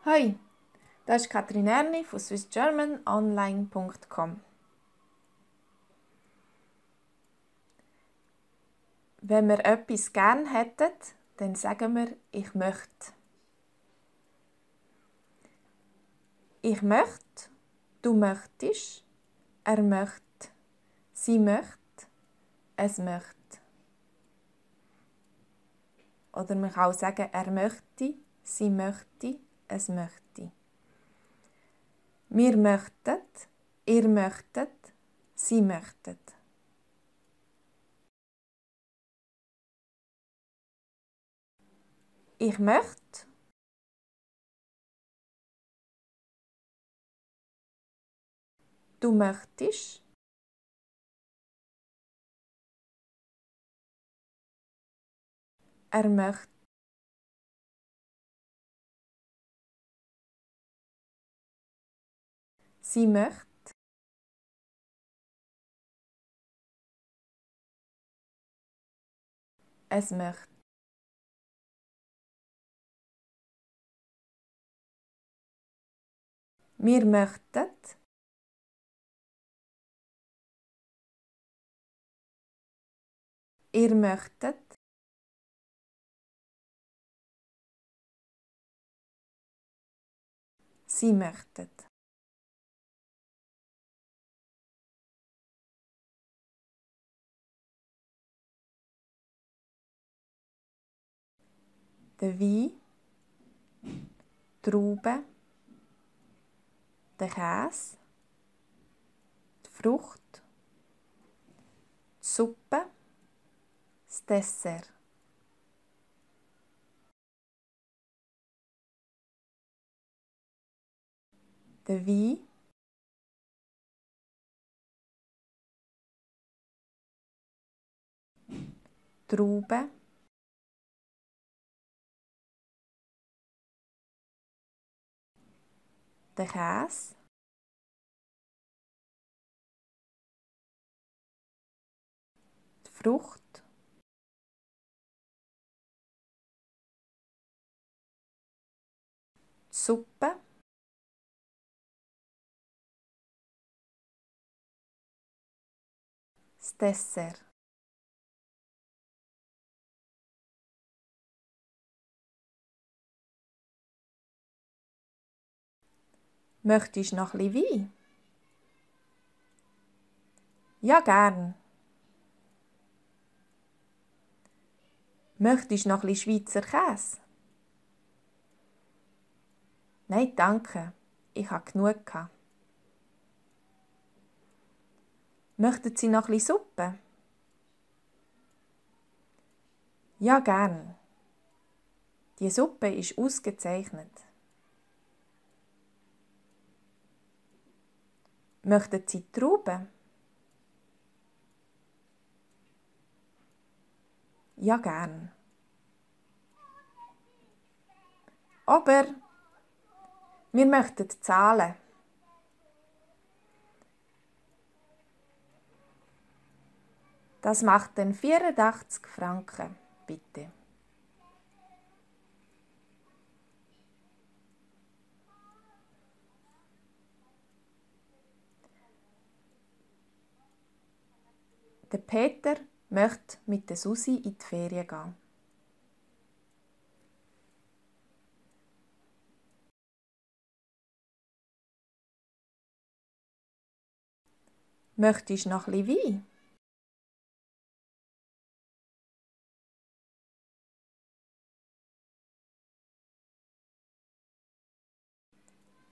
Hoi, das ist Katrin Erni von swissgermanonline.com. Wenn wir etwas gern hätten, dann sagen wir «Ich möchte». Ich möchte, du möchtest, er möchte, sie möchte, es möchte. Oder man kann auch sagen «Er möchte, sie möchte, es möchte». Wir möchten, ihr möchtet, sie möchtet. Ich möchte, du möchtest, er möchte, sie möchte, es möchte. Wir möchten, ihr möchtet, sie möchtet. Der Wein, die Traube, der Käse, die Frucht, die Suppe, das Dessert. Der Wein, die Traube, der Käse, die Frucht, die Suppe, das Dessert. Möchtest du noch ein bisschen Wein? Ja, gern. Möchtest du noch ein bisschen Schweizer Käse? Nein, danke. Ich habe genug gehabt. Möchten Sie noch ein bisschen Suppe? Ja, gern. Die Suppe ist ausgezeichnet. Möchten Sie Trauben? Ja, gern. Aber wir möchten zahlen. Das macht dann 84 Franken, bitte. Der Peter möchte mit der Susi in die Ferien gehen. Möchtest du noch ein bisschen Wein?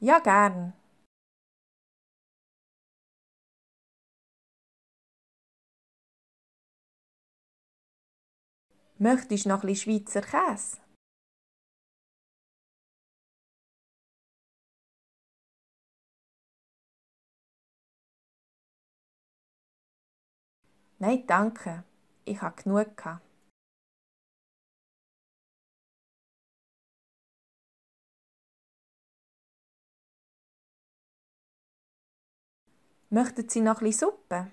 Ja, gern. Möchtest du noch ein bisschen Schweizer Käse? Nein, danke. Ich habe genug gehabt. Möchten Sie noch ein bisschen Suppe?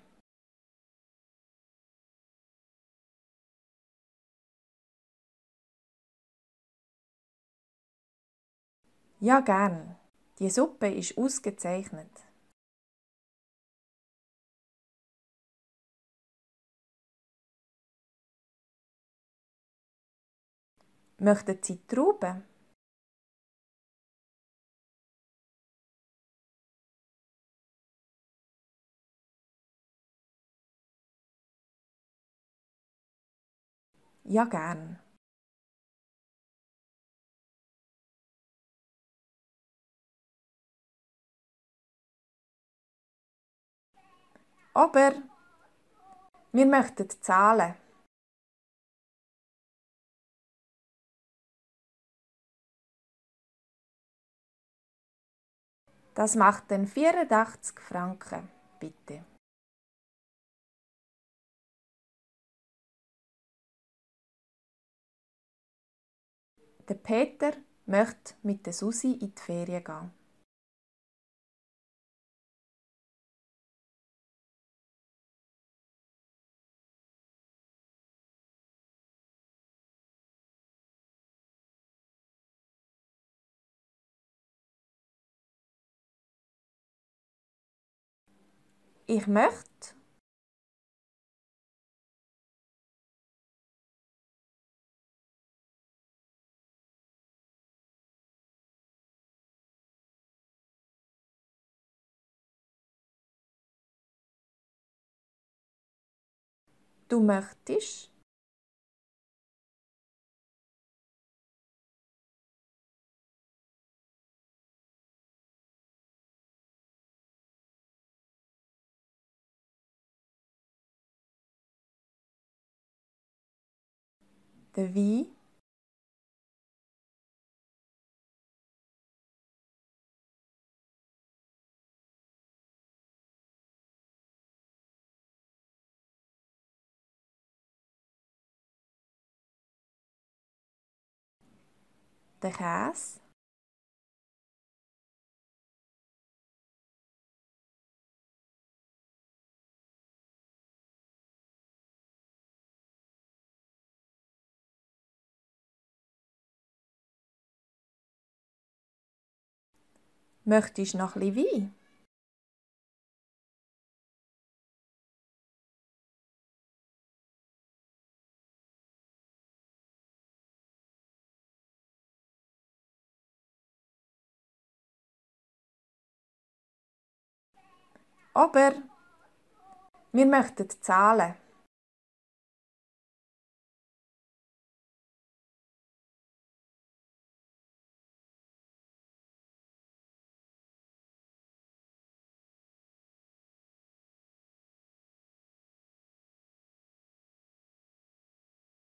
Ja, gern. Die Suppe ist ausgezeichnet. Möchten Sie Trauben? Ja, gern. Aber wir möchten zahlen. Das macht dann 84 Franken, bitte. Der Peter möchte mit der Susi in die Ferien gehen. Ich möchte. Du möchtest. Der Wein. Der Käse. Möchtest du noch ein bisschen Wein? Aber wir möchten zahlen.